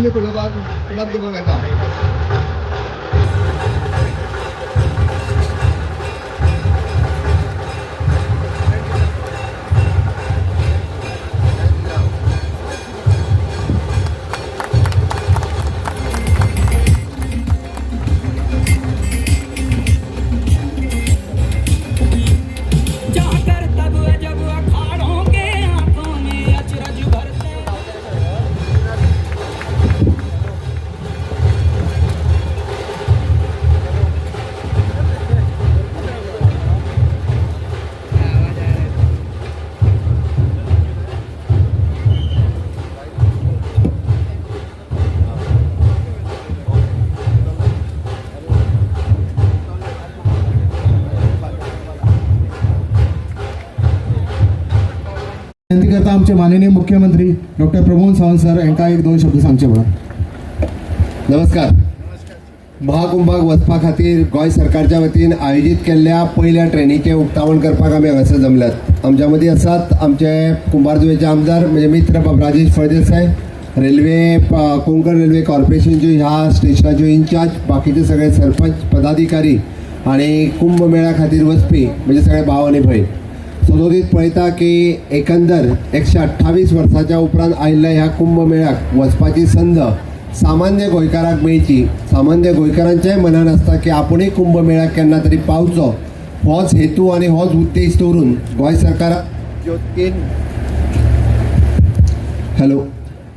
फेरबदली पळोवपाक उपलब्ध करूंक येता. जाकर तब अजब अखाड़ों के आंखों में अचरज भरते. विनंती करता आमचे माननीय मुख्यमंत्री डॉक्टर प्रमोद सावंत सर यांका एक दोन शब्द सांगचे म्हणून. नमस्कार. महाकुंभाक वचपा खातीर गोंय सरकारच्या वतीन आयोजीत केल्ल्या पयल्या ट्रेनीचें उक्तावण करपाक आमी हांगासर जमल्यात. आमच्या मदीं आसात आमचे कुंभारजुवेचे आमदार, म्हणजे मित्र बाब राजेश फळदेसाय, रेल्वे कोंकण रेल्वे कॉर्पोरेशनच्यो ह्या स्टेशनाच्यो इन्चार्ज, बाकीचे सगळे सरपंच, पदाधिकारी आनी कुंभ मेळ्या खातीर वचपी म्हणजे सगळे भाव आनी भयण. सदोदीत पळयता की एकंदर 128 वर्साच्या उपरांत आयिल्ल्या ह्या कुंभ मेळ्याक वचपाची संद सामान्य गोंयकाराक मेळची, सामान्य गोंयकारांच्याय मनान आसता की आपुणूय कुंभ मेळ्याक केन्ना तरी पावचो, होच हेतू आनी होच उद्देश दवरून गोंय सरकारान ज्यो तीन हॅलो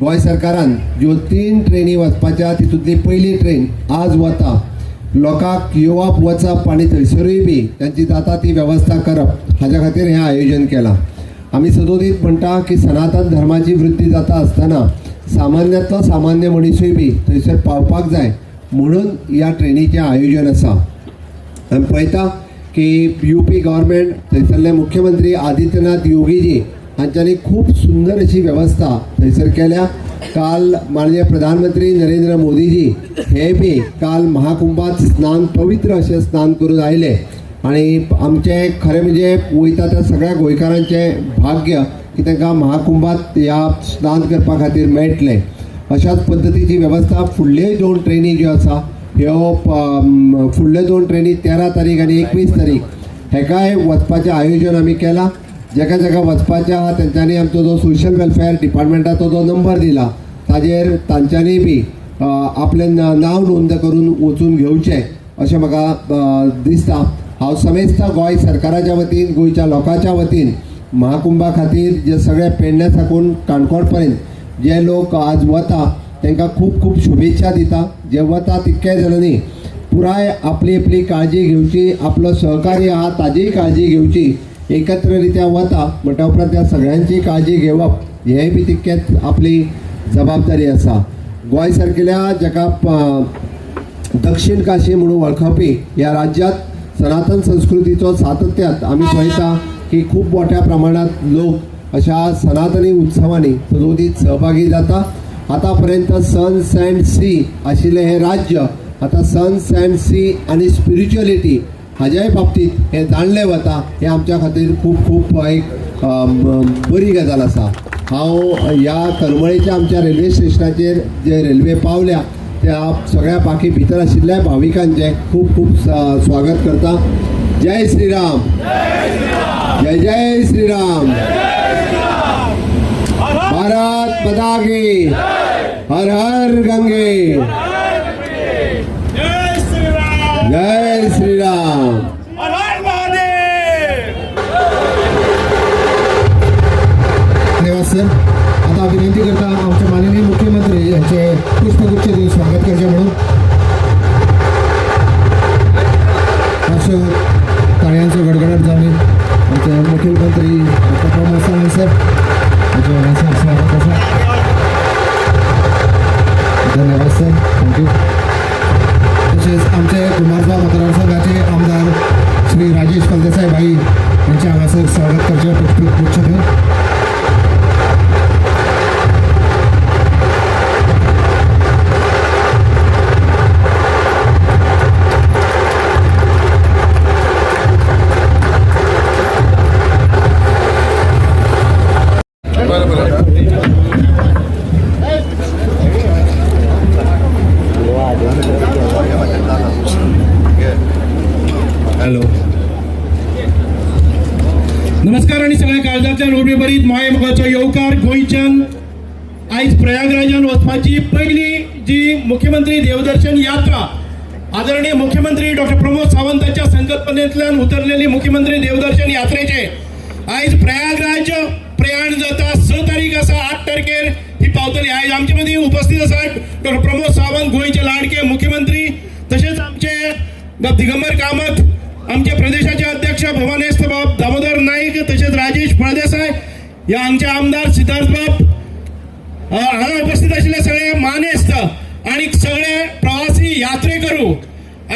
गोंय सरकारान ज्यो तीन ट्रेनी वचपाच्या, तितूंतली पयली ट्रेन आज वता. लोकांक येवप वचप आनी थंयसरूय बी तांची जाता ती वेवस्था करप हाज्या खातीर हें आयोजन केलां. आमी सदोदीत म्हणटा की सनातन धर्माची वृद्धी जाता आसतना सामान्यांतलो सामान्य मनिसूय बी थंयसर पावपाक जाय म्हणून ह्या ट्रेनीचें आयोजन आसा. आमी पळयता की यूपी गव्हर्मेंट, थंयसरले मुख्यमंत्री आदित्यनाथ योगीजी हांच्यांनी खूब सुंदर अशी वेवस्था थंयसर केल्या. काल माननीय प्रधानमंत्री नरेंद्र मोदीजी हे बी काल महाकुंभात स्नान, पवित्र अशें स्नान करून आयले आनी आमचें खरें म्हणजे वयता त्या सगळ्या गोंयकारांचें भाग्य की तांकां महाकुंभात ह्या स्नान करपा खातीर मेळटलें. अशाच पद्दतीची वेवस्था फुडल्योय दोन ट्रेनी ज्यो आसा, ह्यो फुडल्यो दोन ट्रेनी 13 तारीख आनी 21 तारीख हेकाय वचपाचें आयोजन आमी केलां. जेका जेका वचपाचें आहा तेंच्यांनी आमचो जो सोशल वेलफेअर डिपार्टमेंटाचो जो नंबर दिला ताजेर तांच्यांनी बी आपलें नांव नोंद करून वचून घेवचें अशें म्हाका दिसता. हांव समेस्त गोंय सरकाराच्या वतीन, गोंयच्या लोकांच्या वतीन महाकुंभा खातीर जे सगळे पेडण्या साकून काणकोण पर्यंत जे लोक आज वता तांकां खूब खूब शुभेच्छा दिता. जे वता तितके जाणांनी पुराय आपली आपली काळजी घेवची, आपलो सहकार्य आहा ताजीय काळजी घेवची. एकत्र रित्या वता म्हणटा उपरांत त्या सगळ्यांची काळजी घेवप हेंय बी तितकेंच आपली जबाबदारी आसा. गोंय सारकेल्या जाका दक्षिण काशी म्हणून वळखपी ह्या राज्यात सनातन संस्कृतीचो सातत्यात आमी पळयता की खूब मोठ्या प्रमाणात लोक अशा सनातनी उत्सवांनी सदोदीत सहभागी जाता. आतां पर्यंत सन सँड सी आशिल्लें हें राज्य आतां सन सँड सी आनी स्पिरिच्युअलिटी हाज्याय बाबतींत हें जाणलें वता, हें आमच्या खातीर खूब खूब एक बरी गजाल आसा. हांव ह्या करमळेच्या आमच्या रेल्वे स्टेशनाचेर जे रेल्वे पावल्या त्या सगळ्या बाकी भितर आशिल्ल्या भाविकांचें खूब खूब स्वागत करता. जय श्रीराम, जय जय श्रीराम. भारत माता की. हर हर गंगे. जय श्रीराम. जय श्रीराम. हर हर महादेव. धन्यवाद सर. आता विनंती करता आमचे माननीय मुख्यमंत्री यांचे पुष्पगुच्छ देऊन स्वागत करचे म्हणून. हर्ष टाळयांचो गडगडाट जावन आमचे मुख्यमंत्री डॉक्टर प्रमोद सावंत सर यांचे हांगासर स्वागत आसा. धन्यवाद सर, thank you. तशेंच आमचे कुंभारजुवा मतदारसंघाचे आमदार श्री राजेश फळदेसाय भाई यांचे हांगासर स्वागत करचे पुष्पगुच्छ देऊन. आनी सगळ्या काळजांतल्यान उबे भरीत मायेमोगाचो येवकार. गोंयच्यान आयज प्रयागराजान वचपाची पयली जी मुख्यमंत्री देवदर्शन यात्रा, आदरणीय मुख्यमंत्री डॉक्टर प्रमोद सावंताच्या संकल्पनेंतल्यान उतरलेली मुख्यमंत्री देवदर्शन यात्रेचे आयज प्रयागराज प्रयाण जाता. 6 तारीख आसा, 8 तारखेर ही पावतली. आयज आमचे मदीं उपस्थित आसा डॉक्टर प्रमोद सावंत, गोंयचे लाडके मुख्यमंत्री, तशेंच आमचे दिगंबर कामत, आमचे प्रदेशाचे अध्यक्ष भवानेस्त बाब दामोदर नाईक, तशेंच राजेश फळदेसाय, ह्या आमचे आमदार सिद्धार्थ बाब, हांगा उपस्थित आशिल्ले सगळे मानेस्त आणि सगळे प्रवासी यात्रेकरू.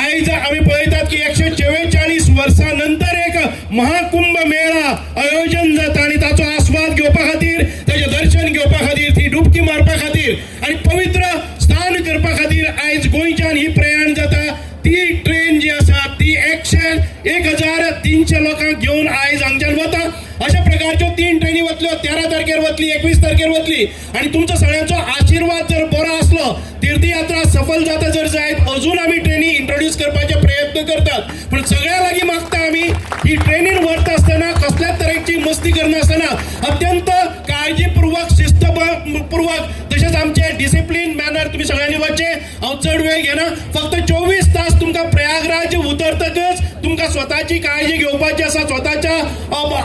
आयज आमी पळयतात की 144 वर्सां नंतर एक महाकुंभ मेळा आयोजन जाता आनी ताचो आस्वाद घेवपा खातीर, ताचें दर्शन घेवपा खातीर, ती डुबकी मारपा खातीर आनी पवित्र स्नान करपा खातीर आयज गोंयच्यान ही प्रयाण जाता. ती ट्रेन जी आसा ती 1300 लोकांक घेवन आयज हांगच्यान वता. अशा प्रकारच्यो 3 ट्रेनी वतल्यो. 13 तारखेर वतली, 21 तारखेर वतली आनी तुमचो सगळ्यांचो आशिर्वाद जर बरो आसलो, तीर्थयात्रा सफल जाता जर जायत, अजून आमी ट्रेनी इंट्रोड्यूस करपाचे प्रयत्न करतात. पण सगळ्या लागीं मागता आमी, ही ट्रेनीन वता आसतना कसल्याच तरेची मस्ती करनासतना अत्यंत काळजीपूर्वक, शिस्तपूर्वक, तशेंच आमचे डिसिप्लीन मॅनर तुमी सगळ्यांनी वचचें. हांव चड वेळ घेना. फक्त 24 तास तुमकां प्रयागराज उतरतकच तुमकां स्वताची काळजी घेवपाची आसा, स्वताच्या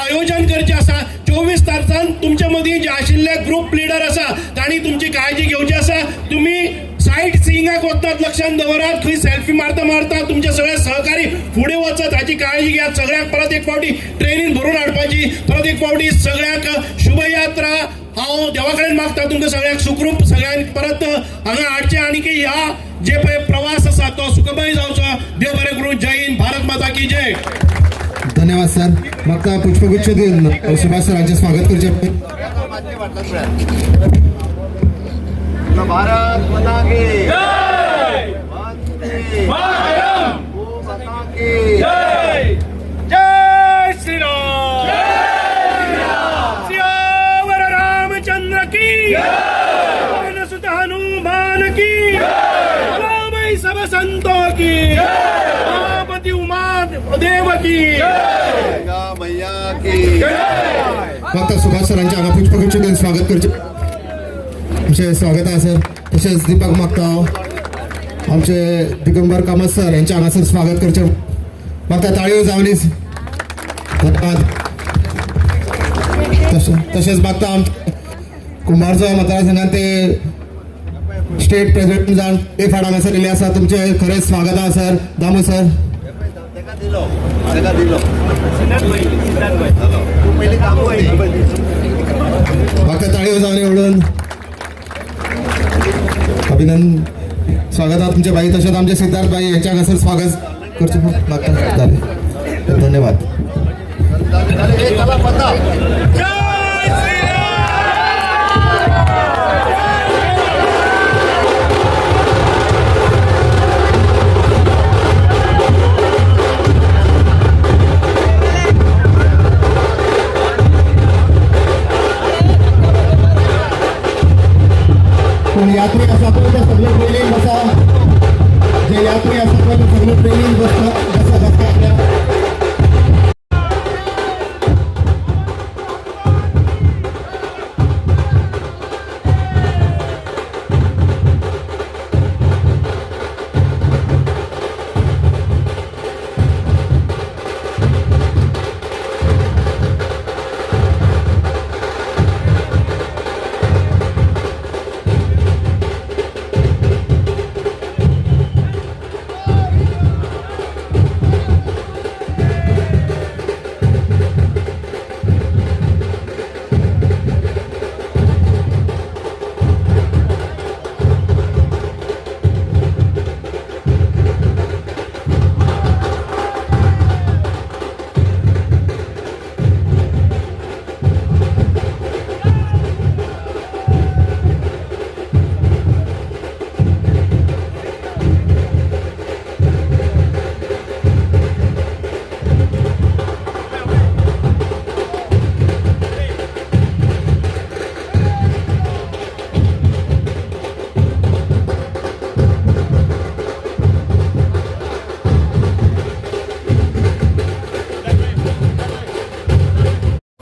आयोजन करचें आसा. 24 तासांत तुमचे मदीं जे आशिल्ले ग्रुप लिडर आसा तांणी तुमची काळजी घेवची आसा. तुमी सायट सिंगाक वतात लक्षात दवरात, खंय सेल्फी मारता मारता तुमचे सगळे सहकारी फुडें वचत हाची काळजी घेयात. सगळ्यांक परत एक फावटी ट्रेनीन भरून हाडपाची परत एक फावटी सगळ्यांक शुभयात्रा. हांव देवा कडेन मागता तुमकां सगळ्यांक सुखरूप सगळ्यांक परत हांगा हाडचें आनी की ह्या जे पळय प्रवास आसा तो सुखमय जावचो. देव बरें करूं. जय हिंद, भारत माता की जय. धन्यवाद सर. म्हाका पुष्पगुच्छ दिवन सुभाष सरांचे स्वागत करचें. भारत माता की जय. वंदे माता की जय. जय श्रीराम. सियावर रामचंद्र की, पवन सुत हनुमान की, रामय सब संतों की, महापति उमा देव की. गंगा मैया की. म्हाका सुभाष सरांचे हांगा पुष्पगुच्छ दिवन स्वागत करचें. आमचें स्वागत आसा सर. तशेंच दीपक मागता हांव आमचे दिगंबर कामत सर यांचे हांगासर स्वागत करचें. म्हाका ताळयो जावनी. धन्यवाद. तशेंच मागता आम कुंभारजो मतदारसंघात ते स्टेट प्रेसिडेंट जावन एक फावट हांगासर येयल्ले आसा. तुमचें खरेंच स्वागत आसा सर, दामू सर. तेका दिलो, तेका दिलो. तूं पयलीं दामू दी. म्हाका ताळयो जावनी उडून अभिनंदन, स्वागत आहा तुमचे भाई. तशेंच आमचे सिद्धार्थ भाई यांच्या हांगासर स्वागत करचें मागता. जालें, धन्यवाद. हे चला पता. जय श्रीराम. कोण यात्री आसा पळय ते सगळे ट्रेनीन बसा. जे यात्री आसा पळय ते सगळे ट्रेनीन बसता, बसा, बसता आपल्या.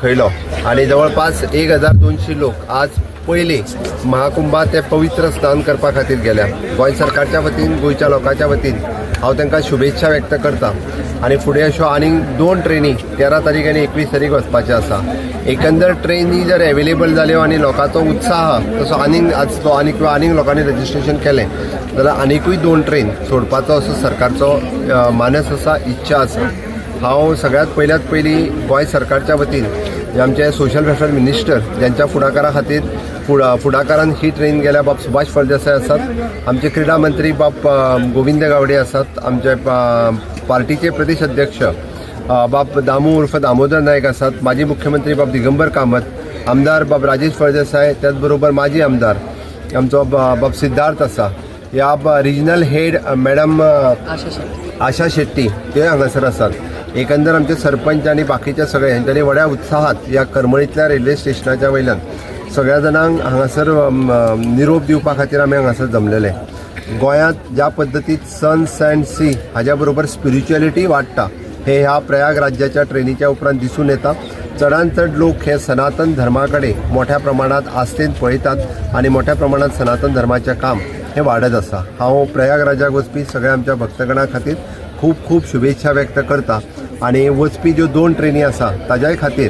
खयलो आनी जवळपास 1200 लोक आज पयली महाकुंभात ते पवित्र स्नान करपा खातीर गेल्या. गोंय सरकारच्या वतीन, गोंयच्या लोकांच्या वतीन हांव तांकां शुभेच्छा व्यक्त करता आनी फुडें अश्यो आनीक दोन ट्रेनी 13 तारीख आनी 21 तारीख वचपाच्यो आसा. एकंदर ट्रेनी जर एवेलेबल जाल्यो आनी लोकांचो उत्साह तसो आनीक आसलो आनी किंवा आनीक लोकांनी रजिस्ट्रेशन केलें जाल्यार आनिकूय दोन ट्रेन सोडपाचो असो सरकारचो मानस आसा, इच्छा आसा. हांव सगळ्यात पयल्यात पयलीं गोंय सरकारच्या वतीन जे आमचे सोशल वेलफेअर मिनिस्टर ज्यांच्या फुडाकारा खातीर फुडाकारान ही ट्रेन गेल्या, बाब सुभाष फळदेसाय आसात, आमचे क्रिडा मंत्री बाब गोविंद गावडे आसात, आमचे पार्टीचे प्रदेश अध्यक्ष बाब दामू उर्फ दामोदर नायक आसात, माजी मुख्यमंत्री बाब दिगंबर कामत, आमदार बाब राजेश फळदेसाय, त्याच बरोबर माजी आमदार आमचो बाब सिद्धार्थ आसा, ह्या रिजनल हेड मॅडम आशा शेट्टी ते हांगासर आसात. एकंदर आमचे सरपंच आनी बाकीचे सगळे हेंच्यांनी व्हड्या उत्साहात ह्या करमळींतल्या रेल्वे स्टेशनाच्या वयल्यान सगळ्या जाणांक हांगासर निरोप दिवपा खातीर आमी हांगासर जमलेले. गोंयांत ज्या पद्दतीत सन सँड सी हाज्या बरोबर स्पिरिच्युअलिटी वाडटा हे ह्या प्रयाग राज्याच्या ट्रेनीच्या उपरांत दिसून येता. चडांत चड लोक हे सनातन धर्मा कडेन मोठ्या प्रमाणात आस्थेन पळयतात आनी मोठ्या प्रमाणात सनातन धर्माचें काम हें वाडत आसा. हांव प्रयागराजाक वचपी सगळ्या आमच्या भक्तगणा खातीर खूब खूब शुभेच्छा व्यक्त करता आनी वचपी ज्यो दोन ट्रेनी आसा ताज्याय खातीर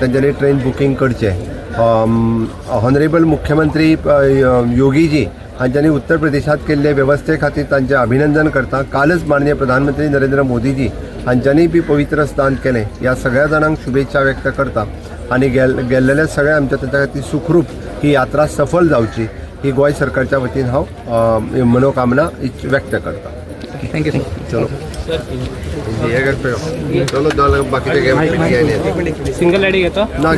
तेंच्यांनी ट्रेन बुकींग करचें. ऑनरेबल मुख्यमंत्री योगीजी हांच्यांनी उत्तर प्रदेशात केल्ले वेवस्थे खातीर तांचें अभिनंदन करता. कालच माननीय प्रधानमंत्री नरेंद्र मोदीजी हांच्यांनी बी पवित्र स्नान केलें. ह्या सगळ्या जाणांक शुभेच्छा व्यक्त करता आनी गेल्लेल्या सगळ्या आमच्या ताच्या खातीर सुखरूप ही यात्रा सफल जावची ही गोंय सरकारच्या वतीन हांव मनोकामना व्यक्त करता. Thank you. चलो, हे कर, चलो, बाकीचे सिंगल आयडी घेतो. ना.